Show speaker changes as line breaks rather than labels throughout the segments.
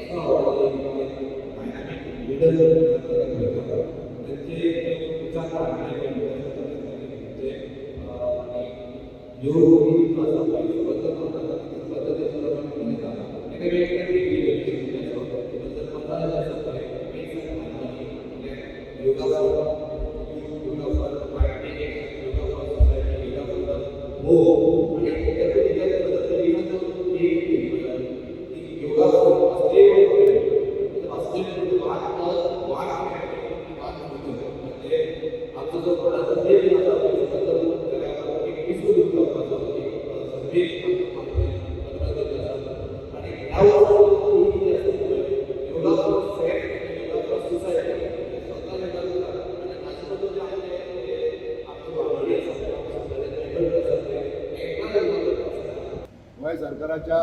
Extra leader त्यांचे विचार म्हणजे योग आसा पळय, सबंद एका आसा पळय, yoga for yoga for yoga for society, yoga for the home. आणि योगा फॉर म्हणजे आमचो जो आसा ते आसा एक पिसफूल जावपाचो एक संदेश आनी ह्या वर्सा ही आसा पळय, yoga for self, yoga for society. स्वता योगा करता आनी आजूबाजू जे आमचे आमचे वांगडी आसा, मेंबर्स आसा, तेंकां योगा करपाक सांगता.
गोंय सरकाराच्या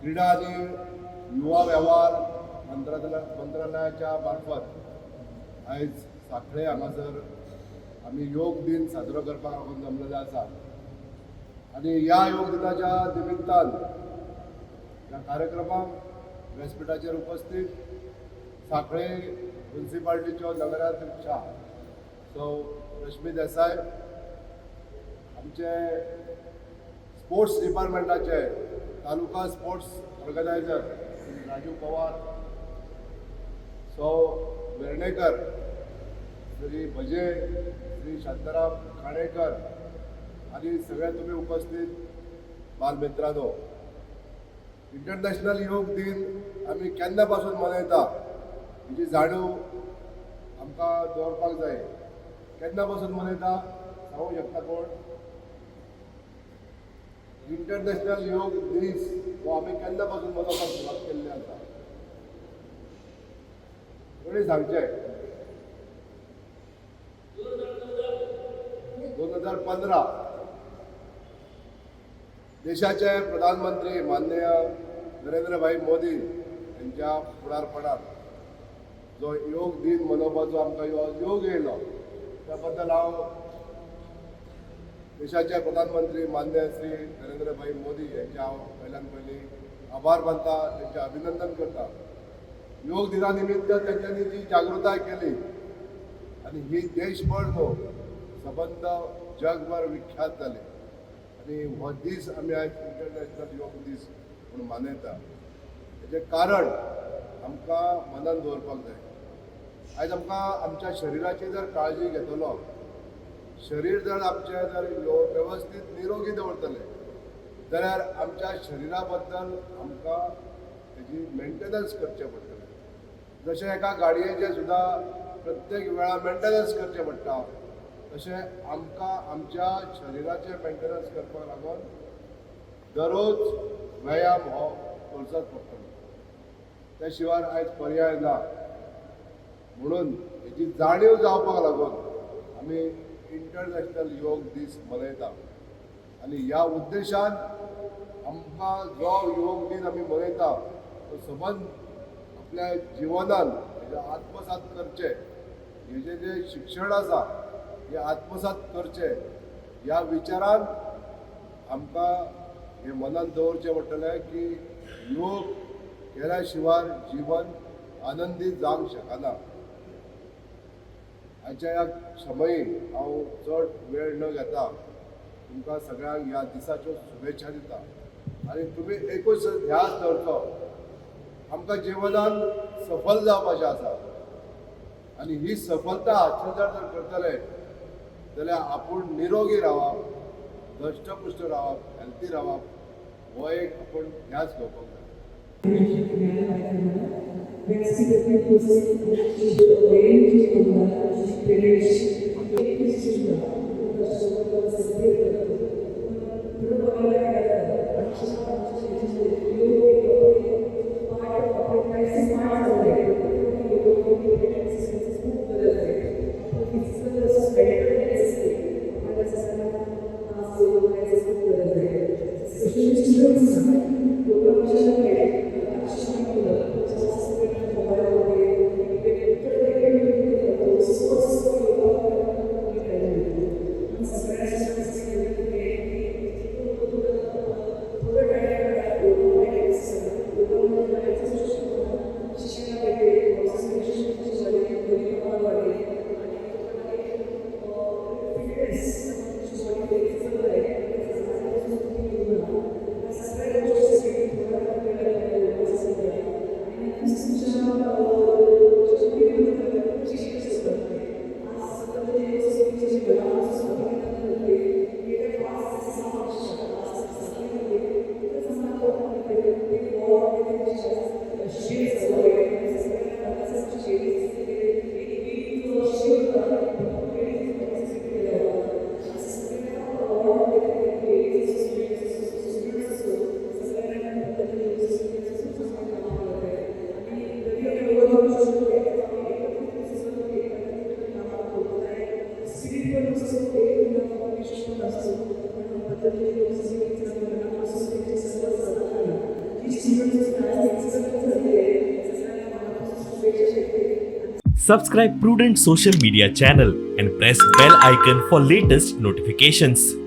क्रीडा आनी युवा वेव्हार मंत्रालयाच्या मार्फत आयज सांखळे हांगासर आमी योग दिन साजरो करपाक लागून जमलेले आसा. आनी ह्या योग दिनाच्या निमित्तान ह्या कार्यक्रमाक व्यासपिठाचेर उपस्थित सांखळे म्युन्सिपाल्टीच्यो नगराध्यक्षा सौ रश्मी देसाय, आमचे स्पोर्ट्स डिपार्टमेंटाचे तालुका स्पोर्ट्स ऑर्गनायझर श्री राजू पवार, सौ वेर्णेकर, श्री भजे, श्री शांताराम खाणेकर आणि सगळे तुम्ही उपस्थित बालमित्रांनो, इंटरनॅशनल योग दिन आमी केन्ना पासून मनयता हेची जाणीव आमकां दवरपाक जाय. केन्ना पासून मनयता, सांगूंक शकता कोण? इंटरनॅशनल योग दीस हो आमी केन्ना पासून मनोवपाक सुरवात केल्ली आसा, कोणी सांगचें? 2015. देशाचे प्रधानमंत्री माननीय नरेंद्रभाई मोदी यांच्या फुडारपणात जो योग दिन मनोवपाचो आमकां योग येयलो, त्या बद्दल हांव देशाचे प्रधानमंत्री माननीय श्री नरेंद्रभाई मोदी यांचे हांव पयल्यान पयलीं आभार मानता, तेंचें अभिनंदन करता. योग दिना निमित्त तेंच्यांनी जी जागृताय केली आनी ही देशभर न्हू, सबंद जगभर विख्यात जाली आनी हो दीस आमी आयज इंटरनॅशनल योग दीस म्हणून मानयता. हेजें कारण आमकां मनान दवरपाक जाय. आयज आमकां आमच्या शरिराची जर काळजी घेतलो, शरीर जर आमचें जर वेवस्थीत निरोगी दवरतले जाल्यार आमच्या शरिरा बद्दल आमकां तेजी मेंटेनन्स करचें पडटलें. जशें एका गाडयेचें सुद्दां प्रत्येक वेळा मेंटेनन्स करचें पडटा, तशें आमकां आमच्या शरिराचें मेंटेनन्स करपाक लागून दररोज व्यायाम हो करचोच पडटलो. त्या शिवाय आयज पर्याय ना. म्हणून हेजी जाणीव जावपाक लागून आमी इंटरनॅशनल योग दीस मनयता. आनी ह्या उद्देशान आमकां जो योग दीन आमी मनयता तो सबंद आपल्या जिवनान हेजें आत्मसात करचें, हेजें जें शिक्षण आसा हें आत्मसात करचें, ह्या विचारान आमकां हें मनान दवरचें पडटलें की योग केल्या शिवाय जीवन आनंदी जावंक शकना. आयच्या ह्या समयी हांव चड वेळ न घेता तुमकां सगळ्यांक ह्या दिसाच्यो शुभेच्छा दिता. आनी तुमी एकूच ध्यास दवरचो, आमकां जिवनान सफल जावपाचें आसा आनी ही सफलता हासील जर करतले जाल्यार आपूण निरोगी रावप, धश्टपुश्ट रावप, हेल्थी रावप हो एक आपूण ध्यास घेवपाक जाय.
व्यासपीठावर उपस्थित पेरेंट्स, सुद्धा सेलिब्रेट करतो. खरं बघायला गेलं तर योग पार्ट ऑफ आपल्या पार्ट झालं आहे. खूप गरज आहे. आपण फिजिकल असं मेंटल आपल्याला सगळ्यांना योग करायची खूप गरज आहे. स्पेशली स्टुडंट्सना योगा कशाला पाहिजे? आजची मुलं जास्त मोबाईलमध्ये वेगवेगळे स्पोर्ट्स योगा कमी पाहिजे. सगळ्या स्टुडंट्सनी थोडं आज झालेली आहे, सगळ्यांना मनापासून शुभेच्छा देते.
Subscribe Prudent Social Media channel and press bell icon for latest notifications.